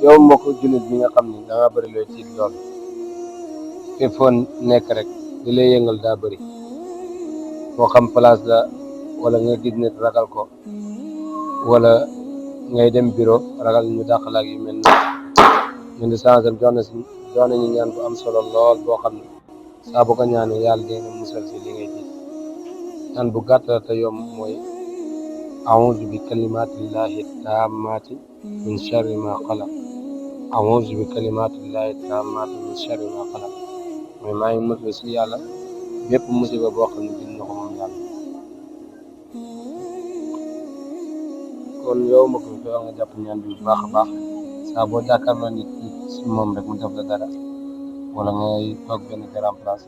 yow mbokk jullit bi nga xam ni da nga bëri looy tiit lool fépp foo nekk rek di lay yëngal daa bëri moo xam place la wala nga gis nit ragal ko wala ngay dem bureau ragal ñu dàq la ak yu mel noonu ñun di changé jox nañu ñaan bu am solo lool boo xam ne saa bu ko ñaanee yàlla dina musal si li ngay tiit ñaan bu gàtt la te yomb mooy a'uuzu bi kalimatillahi taammaati min sharri ma xalaq a'uuzu bi kalimatillahi taammaati min sharri ma xalaq mooy maa ngi musal si yàlla bépp musiba boo xam ne dina ko moom yàlla. kon yow mbokk mi fexe nga jàpp ñaan bi bu baax a baax saa boo jàkkaarloo nit si moom rek mu def la dara wala ngay toog benn grand place